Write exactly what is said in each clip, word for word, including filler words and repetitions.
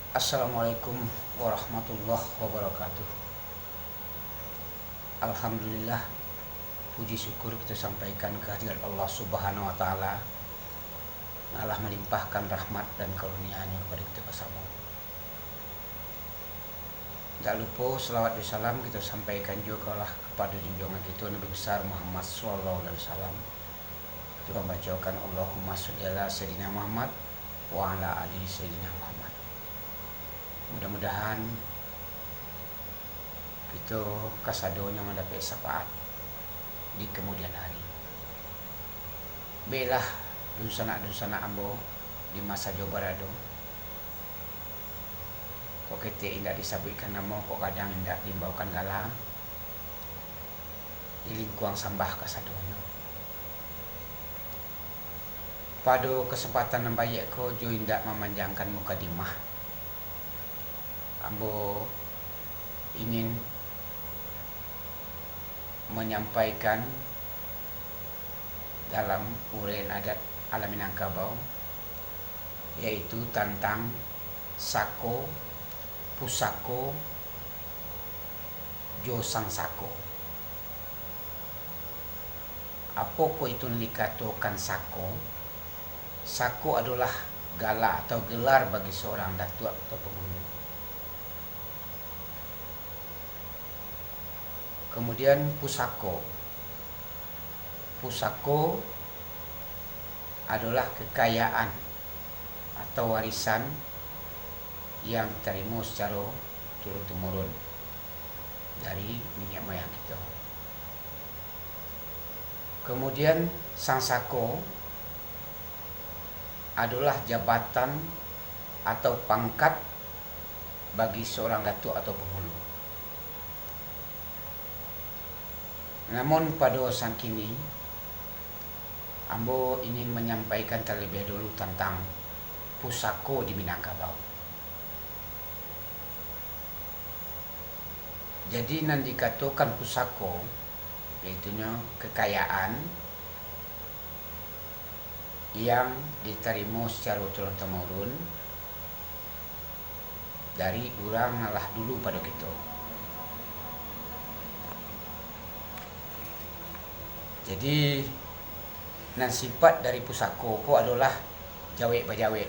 Assalamualaikum warahmatullahi wabarakatuh. Alhamdulillah, puji syukur kita sampaikan kehadirat Allah Subhanahu wa Ta'ala, yang Allah melimpahkan rahmat dan karunia-Nyo kepada kita bersama. Indak lupo, salawat jo salam kita sampaikan juo kalah kepada junjungan kita Nabi Besar Muhammad sallallahu alaihi wasallam. Kita mambacokan Allahumma sholli ala Sayyidina Muhammad wa ala ali Sayyidina Muhammad. Mudah-mudahan kita kasadonyo mandapek syafaat di kamudian hari. Bailah, dunsanak-dunsanak ambo di ma sajo barado, kok ketek indak disabuikkan namo, kok gadang indak diimbaukan gala, di lingkuang sambah kasadonyo. Pado kasempatan nan baiak ko, jo indak mamanjangkan mukadimah, ambo ingin manyampaikan dalam uraian adat alam Minangkabau, yaitu tantang sako, pusako, jo sangsako. Apokoh itu nan dikatokan sako? Sako adolah gala atau gelar bagi saurang datuak atau pangulu. Kamudian, pusako. Pusako adolah kakayaan atau warisan yang tarimo sacaro turun-tumurun dari niniak moyang kito. Kamudian, sangsako adolah jabatan atau pangkat bagi saurang datuak atau pangulu. Namun, pado saat kini, ambo ingin manyampaikan talabiah dulu tantang pusako di Minangkabau. Jadi, nan dikatokan pusako, yaitunyo kakayaan yang ditarimo sacaro turun-tamurun dari urang nan lah dulu pado kito. Jadi, nan sipat dari pusako ko adolah jawek-bajawek.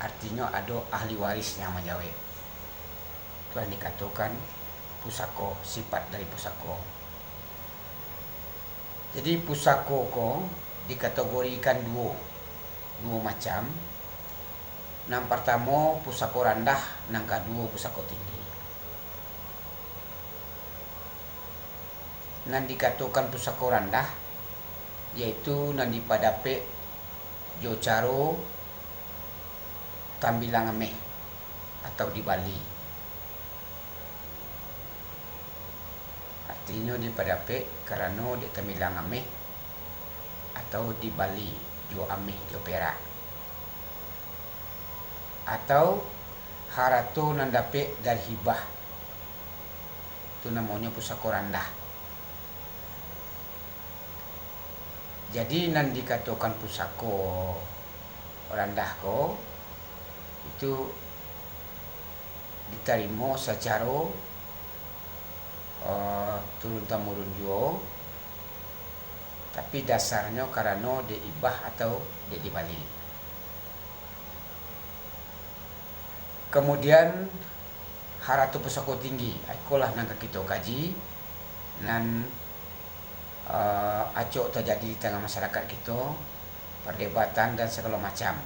Artinyo, ado ahli waris yang manjawek. Itulah dikatokan pusako, sipat dari pusako. Jadi, pusako ko dikategorikan duo, duo macam. Nan partamo pusako randah, nan kaduo pusako tinggi. Nan dikatokan pusako randah, yaitu nan dipadapek jo caro tambilang ameh atau dibali. Artinyo, dipadapek karano dek tambilang ameh atau dibali jo ameh jo perak. Atau harato nan dapek dari hibah, tu namonyo pusako randah. Jadi, nan dikatokan pusako randah ko, itu ditarimo sacaro, eh, turun-tamurun juo, tapi dasarnyo karano dek hibah atau dek dibali. Kamudian, harato pusako tinggi, ikolah nan ka kito kaji, nan, eh, acok tajadi di tangah masyarakat kito, pardebatan dan sagalo macam.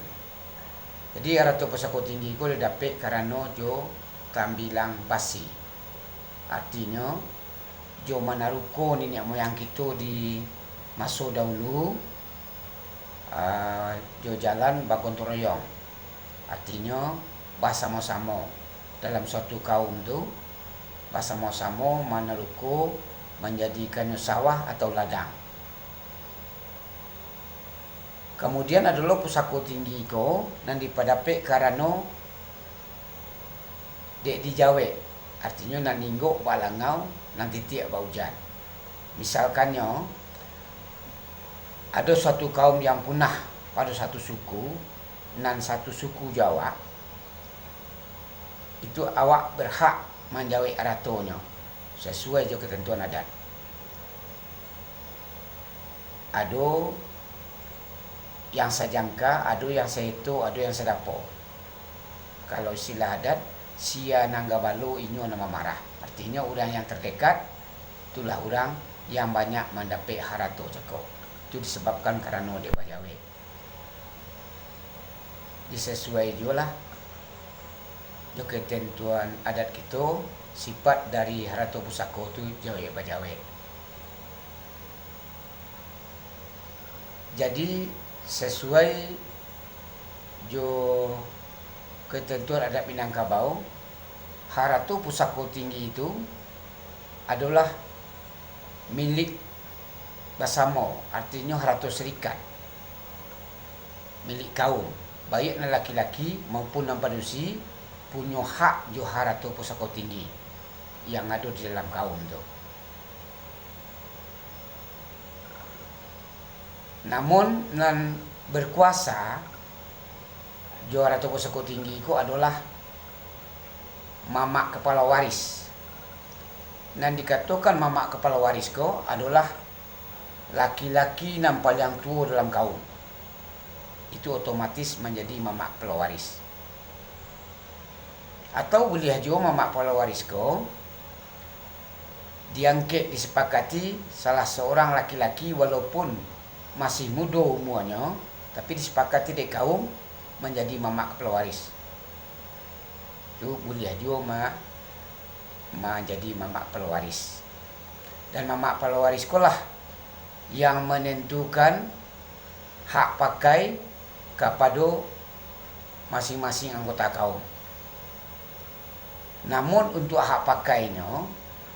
Jadi, harato pusako tinggi ko didapek karano jo tambilang basi. Artinyo, jo manaruko niniak moyang kito di maso dahulu, ah, jo jalan bagotong royong. Artinyo, basamo-samo dalam suatu kaum tu, basamo-samo manaruko manjadikannyo sawah atau ladang. Kamudian, ado lo pusako tinggi ko nan dipadapek karano dek dijawek, artinyo nan inggok bak langau, nan titiak bak ujan. Misalkannyo, ado suatu kaum yang punah pado satu suku, nan satu suku jo awak, Itu awak berhak manjawek haratonyo sasuai jo ketentuan adat. Ado yang sajangka, ado yang saeto, ado yang sadapo. Kalau istilah adat, sia nan gabalo inyo nan mamarah. Artinyo, urang yang terdekat, itulah urang yang banyak mandapek harato cako. Itu disebabkan karano dek bajawek. Disasuai juolah jo ketentuan adat kito, sifat dari harato pusako tu jawek-bajawek. Jadi, sasuai jo ketentuan adat Minangkabau, harato pusako tinggi tu adolah milik basamo, artinyo harato sarikat, milik kaum, baiak nan laki-laki maupun nan padusi punyo hak jo harato pusako tinggi yang ado di dalam kaum tu. Namun, nan berkuasa jo harato pusako tinggi ko adolah mamak kapalo waris. Nan dikatokan mamak kapalo waris ko adolah laki-laki nan paliang tuo dalam kaum. Itu otomatis manjadi mamak kapalo waris. Atau buliah juo mamak kapalo waris ko diangkek, disepakati salah saurang laki-laki walaupun masih mudo umuanyo, tapi disepakati dek kaum manjadi mamak kapalo waris. Tu buliah juo ma-, manjadi mamak kapalo waris. Dan mamak kapalo waris ko lah yang manentukan hak pakai kapado masing-masing anggota kaum. Namun, untuak hak pakainyo,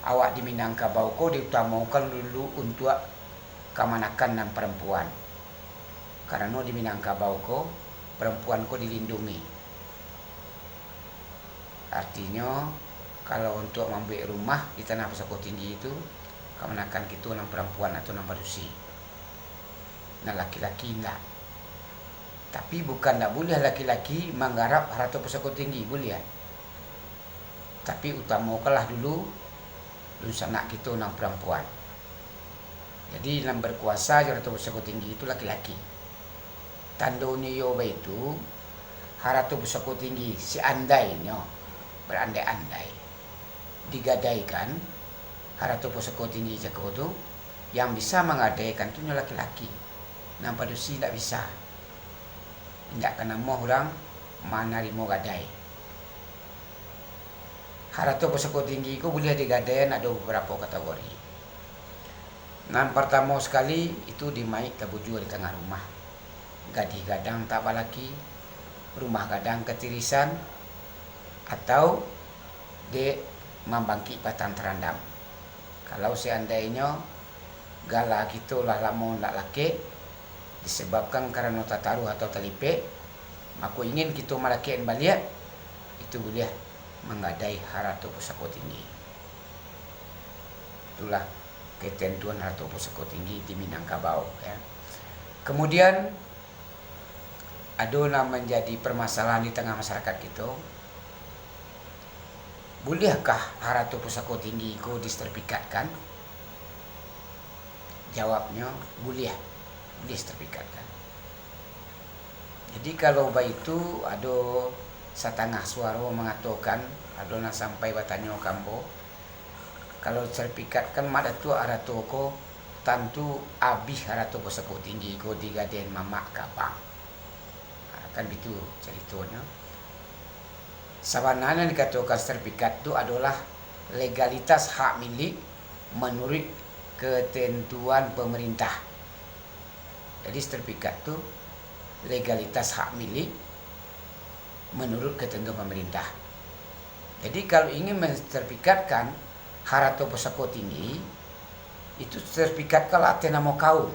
awak di Minangkabau ko diutamokan dulu untuak kamanakan nan parampuan. Karano di Minangkabau ko, parampuan ko dilindungi. Artinyo, kalau untuak mambuek rumah di tanah pusako tinggi tu, kamanakan kito nan parampuan atau nan padusi. Nan laki-laki indak. Tapi, bukan ndak buliah laki-laki manggarap harato pusako tinggi, buliah. Tapi, utamokanlah dulu dunsanak kito nan parampuan. Jadi, nan berkuasa jo harato pusako tinggi itu laki-laki. Tandonyo iyo baitu, harato pusako tinggi, seandainyo, berandai-andai, digadaikan, harato pusako tinggi cako tu, yang bisa manggadaikan tu nyo laki-laki. Nan padusi indak bisa. Indak ka namuah urang manarimo gadai. Harato pusako tinggi ko buliah digadaian ado babarapo kategori. Nan partamo sakali, itu dimaik tabujua di tangah rumah. Gadih gadang tak balaki, rumah gadang katirisan, atau dek mambangkik batang tarandam. Kalau seandainyo gala kito lah lamo ndak lakek, disebabkan karano tataruah atau talipek, mako ingin kito malakek baliak, itu buliah manggadai harato pusako tinggi. Itulah ketentuan harato pusako tinggi di Minangkabau, ya. Kemudian, ado nan manjadi permasalahan di tangah masyarakat kito, buliahkah harato pusako tinggi ko disertifikatkan? Jawabnyo, buliah, buliah sertifikatkan. Jadi, kalau baitu, ado satangah suaro mangatokan, ado nan sampai batanyo ka ambo, kalau sertifikatkan, Mak Datuak, harato ko, tantu abih harato pusako tinggi ko digadaian mamak ka bank. Ha, kan bitu caritonyo. Sabananyo dikatokan sertifikat tu adolah legalitas hak milik manuruik ketentuan pamarintah. Jadi, sertifikat tu legalitas hak milik manuruik ketentuan pamarintah. Jadi, kalau ingin mensertifikatkan harato pusako tinggi, itu sertifikatkanlah ateh namo kaum,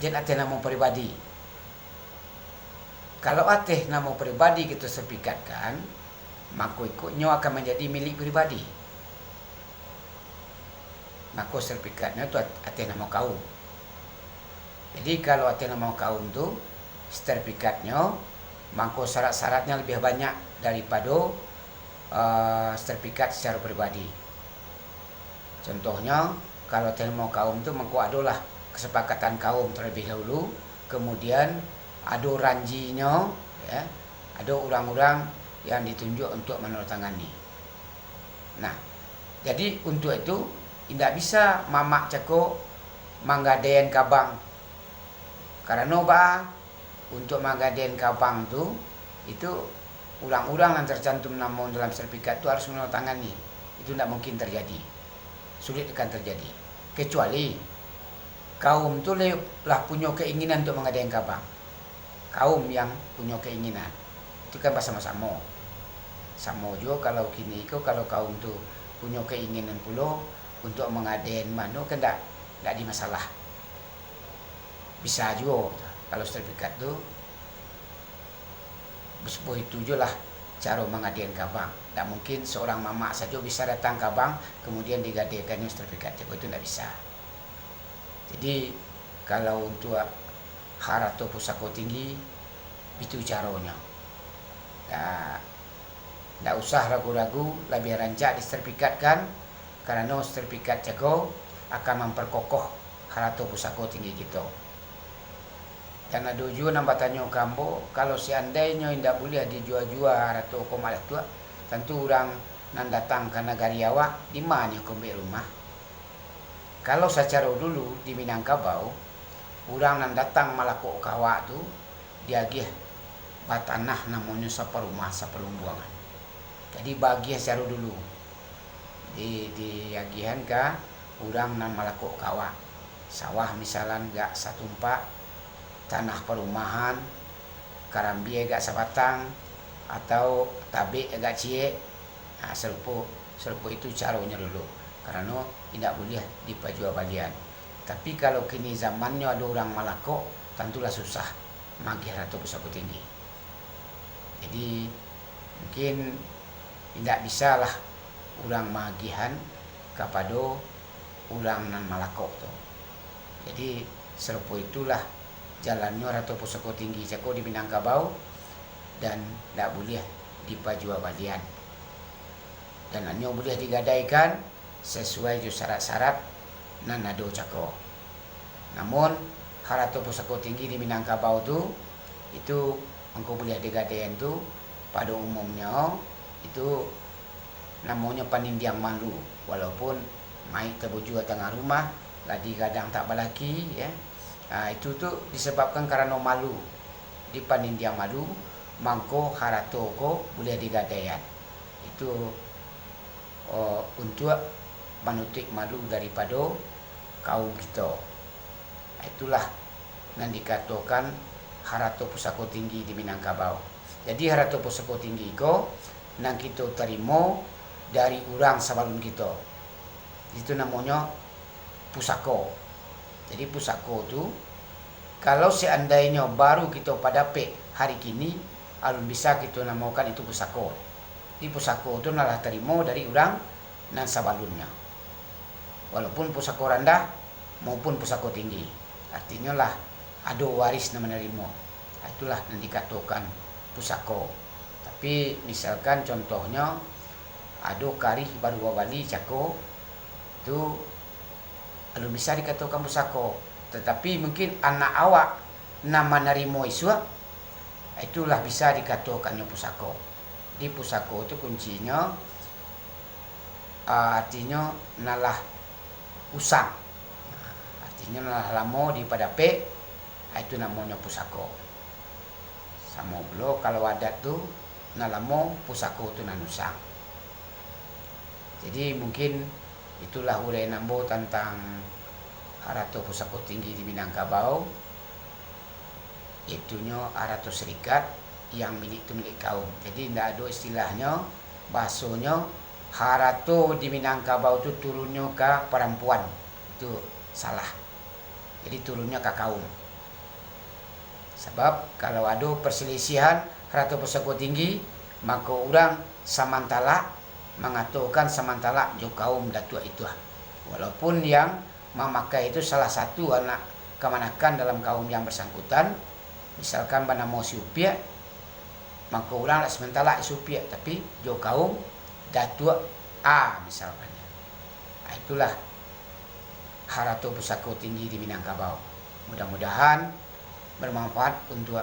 jan ateh namo pribadi. Kalau ateh namo pribadi kito sertifikatkan, mako iko nyo akan manjadi milik pribadi. Mako sertifikatnyo tu at-, ateh namo kaum. Jadi, kalau ateh namo kaum tu, sertifikatnyo mangko syarat-syaratnya labiah banyak daripado, eh, sertifikat secara pribadi. Contohnyo, kalau tarimo kaum tu mangko adolah kasapakatan kaum talabiah dahulu, kamudian ado ranjinyo, ya, ado urang-urang yang ditunjuk untuak manandatangani. Nah, jadi untuak itu indak bisa mamak cako manggadaian ka bank. Karano baa? Untuak manggadaian ka bank tu, itu urang-urang nan tarcantum namo dalam sertifikat tu harus manandatangani. Itu ndak mungkin tarjadi. Sulit akan tarjadi. Kecuali kaum tu le-, lah punyo keinginan untuak manggadaian ka bank. Kaum yang punyo keinginan. Itu kan basamo-samo. Samo juo kalau kini ko, kalau kaum tu punyo keinginan pulo untuak manggadaian mano kan ndak, ndak jadi masalah. Bisa juo kalau sertifikat tu. Baitu juo lah caro manggadaian ka bank. Ndak mungkin saurang mamak sajo bisa datang ka bank, kamudian digadaiannyo sertifikat. Itu ndak bisa. Jadi, kalau untuak harato pusako tinggi, baitu caronyo. Ndak, ndak usah ragu-ragu, labiah rancak disertifikatkan, karano sertifikat cako akan mamparkokoh harato pusako tinggi kito. Dan ado juo nan batanyo ka ambo, kalau seandainyo indak buliah dijua-jua harato ko malatuak, tantu urang nan datang ka nagari awak, dima nyo ka ambiak rumah? Kalau sacaro dulu di Minangkabau, urang nan datang malakok ka awak tu diagiah batanah namonyo saparumah sapalumbuangan. Jadi, baagiah sacaro dulu. Di, diagiahan ka urang nan malakok ka awak. Sawah misalan agak satumpak, tanah parumahan, karambia agak sabatang, atau tabek agak ciek. Nah, sarupo, sarupo itu caronyo dulu, karano indak buliah dipajuabalian. Tapi kalau kini zamannyo ado urang malakok, tantulah susah magiah harato pusako tinggi. Jadi, mungkin indak bisalah urang maagiahan kapado urang nan malakok tu. Jadi, sarupo itulah jalannyo harato pusako tinggi cako di Minangkabau, dan ndak buliah dipajuabalian. Dan hanyo buliah digadaikan sasuai jo syarat-syarat nan ado cako. Namun, harato pusako tinggi di Minangkabau tu, itu mangko buliah digadaian tu, pado umumnyo, itu namonyo panindiang malu, walaupun mayik tabujua tangah rumah, lah digadang tak balaki, ya. Ah, itu tu disababkan karano malu, di panindiang malu, mangko harato ko buliah digadaian. Itu, oh, untuak manutuik malu daripado kaum kito. Itulah nan dikatokan harato pusako tinggi di Minangkabau. Jadi, harato pusako tinggi ko nan kito tarimo dari urang sabalun kito. Itu namonyo pusako. Jadi, pusako tu, kalau seandainyo baru kito padapek hari kini, alun bisa kito namokan itu pusako. Jadi, pusako tu nan lah tarimo dari urang nan sabalunnyo, walaupun pusako randah maupun pusako tinggi. Artinyo lah ado waris nan manarimo. Itulah nan dikatokan pusako. Tapi, misalkan contohnyo, ado karih baru babali cako, tu alun bisa dikatokan pusako. Tatapi, mungkin anak awak nan manarimo isuak, itulah bisa dikatokannyo pusako. Di pusako tu kuncinyo, ah, artinyo nan lah usang. Artinyo nan lah lamo dipadapek, ah, itu namonyo pusako. Samo pulo kalau adat tu, nan lamo pusako tu nan usang. Jadi, mungkin itulah uraian ambo tantang harato pusako tinggi di Minangkabau, itunyo harato serikat yang milik tu milik kaum. Jadi, indak ado istilahnyo, bahasonyo, harato di Minangkabau tu turunnyo ka parampuan. Itu salah. Jadi, turunnyo ka kaum. Sabab, kalau ado parsalisiahan harato pusako tinggi, mako, urang samantalak mangatokan samantalak jo kaum datuak itu. Walaupun yang mamakai itu salah satu anak kamanakan dalam kaum yang barsangkutan, misalkan banamo si Upiak, Mangko urang lah samantara isupiak, tapi jo kaum Datuak A misalkan. Nah, itulah harato pusako tinggi di Minangkabau. Mudah-mudahan bermanfaat untuk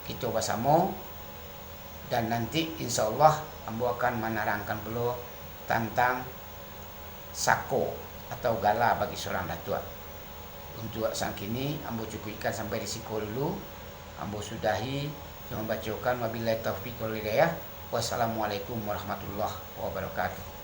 kito basamo, dan nanti insya Allah ambo akan manarangkan pulo tantang sako atau gala bagi surang datuak. Untuk sangkini ambo cukuikkan sampai di siko dulu. Ambo sudahi jo mambacokan, wabillahi taufik wal hidayah. Wassalamualaikum warahmatullahi wabarakatuh.